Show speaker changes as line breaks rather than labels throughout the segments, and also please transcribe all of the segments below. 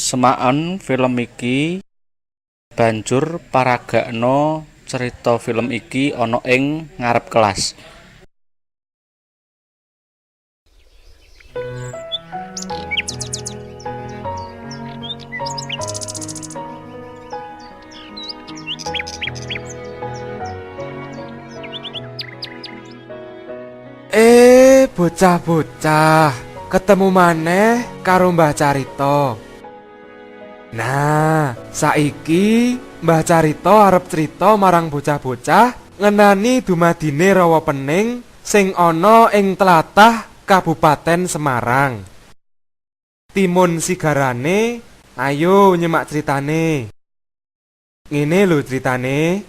Semaken film iki banjur paragakna cerita film iki ana ing ngarep kelas.
Eh, bocah-bocah, ketemu maneh karo Mbah Carita. Nah, saiki Mbah Carita arep crita marang bocah-bocah ngenani dumadine Rawa Pening sing ana ing tlatah Kabupaten Semarang. Timun sigarane, ayo nyemak critane. Ngene lho critane.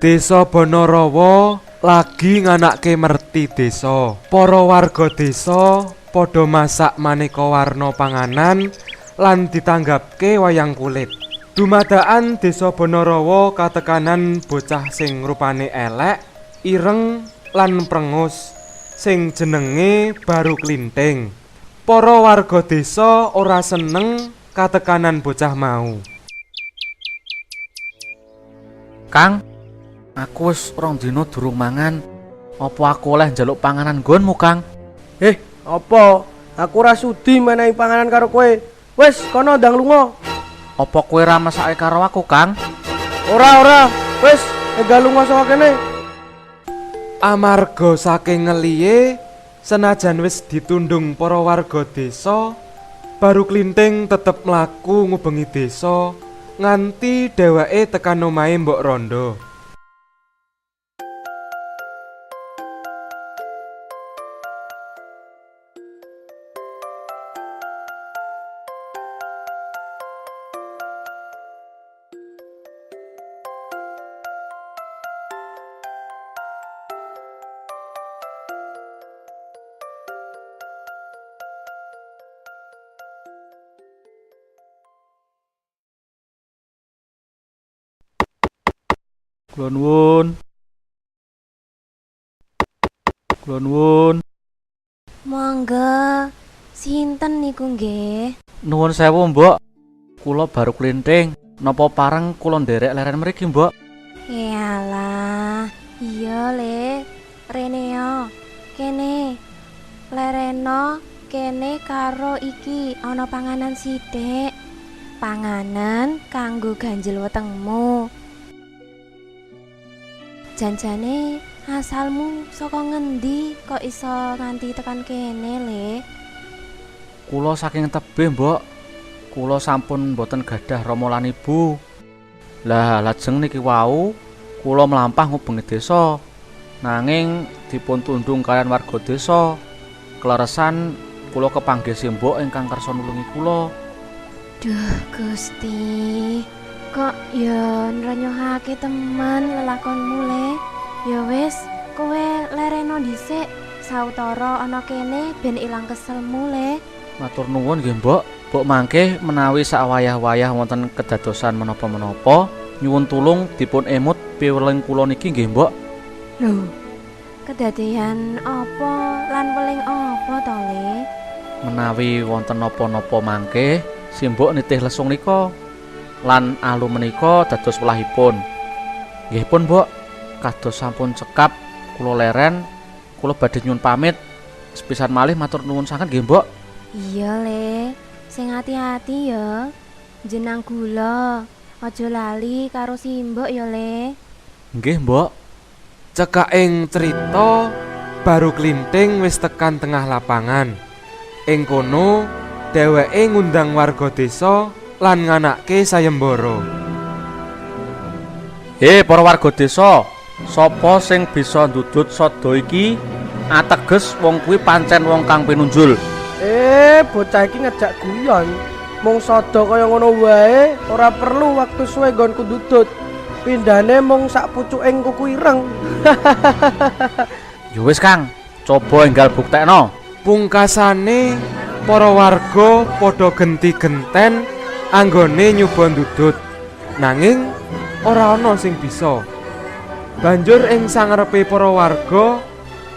Desa Bonorowo lagi nganake merti desa. Para warga desa padha masak maneka warna panganan lan ditanggapke wayang kulit. Dumadakan desa Bonorowo katekanan bocah sing rupane elek, ireng lan prengus sing jenenge Baru Klinting. Para warga desa ora seneng katekanan bocah mau.
Kang, aku wis rong dina durung mangan. Apa aku oleh njaluk panganan nggonmu, Kang?
Eh, apa? Aku ora sudi menehi panganan karo kowe. Wis, kono ndang lunga.
Apa kowe ra mesake karo aku, Kang?
Ora, ora. Wis, enggal lunga saka kene.
Amarga saking ngelihe, senajan wis ditundung para warga desa, Baru Klinting tetep mlaku ngubengi desa nganti dheweke tekan omahe Mbok Rondo.
Kula nuwun. Kula nuwun.
Monggo, sinten niku nggih?
Nuwun sewu, Mbok. Kula Baru Klinting. Napa pareng kula nderek leren mriki, Mbok?
Ealah, iya le, reneo, kene, lereno, kene karo iki ana panganan sithik. Panganan kanggo ganjel wetengmu. Janjane asalmu saka ngendi kok iso nganti tekan kene, Le?
Kula saking tebih, Mbok. Kula sampun mboten gadah rama lan ibu. Lah, lajeng niki wau kula mlampah ngubengi desa. Nanging dipun tundung kaliyan warga desa. Kleresan kula kepanggih simbok ingkang kersa nulungi kula.
Duh, Gusti. Kok ya nrenyuhake temen lelakonmu, Le? Ya wis, kowe lereno dhisik. Sawetara ana kene ben ilang keselmu, Le.
Matur nuwun nggih, Mbok. Mbok mangke menawi sawayah-wayah wonten kedadosan menapa-menapa, nyuwun tulung dipun emut piweling kula niki nggih, Mbok.
Lho, kedadean apa lan weling apa to, Le?
Menawi wonten napa-napa mangke, simbok nitih lesung nika lan alu menika dados welahipun. Nggih pun, Mbok. Kados sampun cekap kula leren, kula badhe nyuwun pamit. Sepisan malih matur nuwun sanget nggih, Mbok.
Iya, Le. Sing ati-ati ya. Jenang gula. Aja lali karo simbok ya, Le.
Nggih, Mbok.
Cekaking crita, Baru Klinting wis tekan tengah lapangan. Ing kono, dheweke ngundang warga desa lan nganake sayembara.
He, para warga desa, sapa sing bisa ndudut sada iki ateges wong kuwi pancen wong kang pinunjul.
Eh, bocah iki ngejak guyon. Mung sada kaya ngono wae, ora perlu waktu suwe nggonku ndudut. Pindhane mung sak pucuking kuku ireng.
Ya wis, Kang, coba enggal buktekno.
Pungkasane, para warga padha genti-genten anggone nyoba ndudut. Nanging ora ana sing bisa. Banjur ing sangarepe para warga,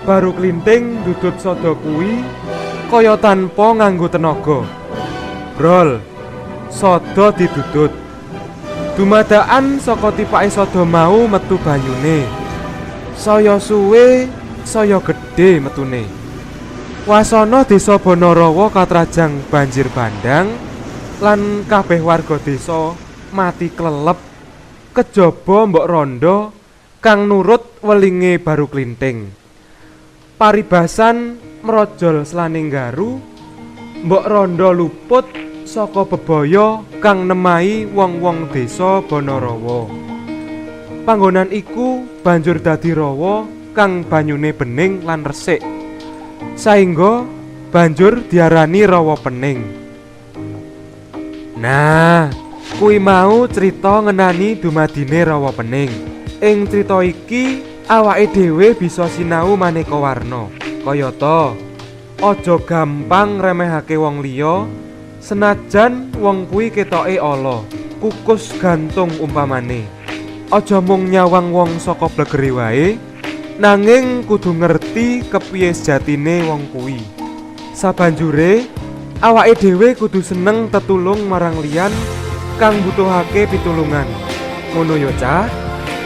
Baru Klinting ndudut sada kuwi kaya tanpa nganggo tenaga. ngobrol. Sada didudut. Dumadakan saka tipake sada mau metu banyune. Saya suwe, saya gedhe metune. Wasana desa Banarawa katrajang banjir bandang lan kabeh warga desa mati klelep kejaba mbok rondo kang nurut welinge baru klinting. Paribasan mrojol selaning garu, mbok rondo luput saka bebaya kang nemahi wong-wong desa Banarawa. Panggonan iku banjur dadi rawa kang banyune bening lan resik. Saengga banjur diarani Rawa Pening. Nah, kuwi mau crita ngenani dumadine Rawa Pening. Ing crita iki awake dhewe bisa sinau maneka warna. Kayata aja gampang ngremehake wong liya senajan wong kuwi ketoke ala, kukus gantung umpamane. Aja mung nyawang wong saka blegere wae, nanging kudu ngerti kepiye sejatine wong kuwi. Sabanjure, awake dhewe kudu seneng tetulung marang liyan kang butuhake pitulungan. Ngono ya, Cah.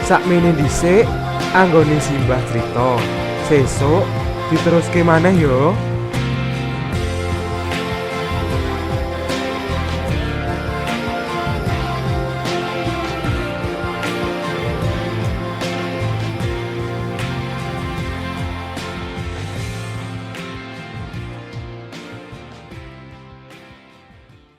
Sakmene dhisik anggone simbah crita. Sesuk diteruske maneh yo.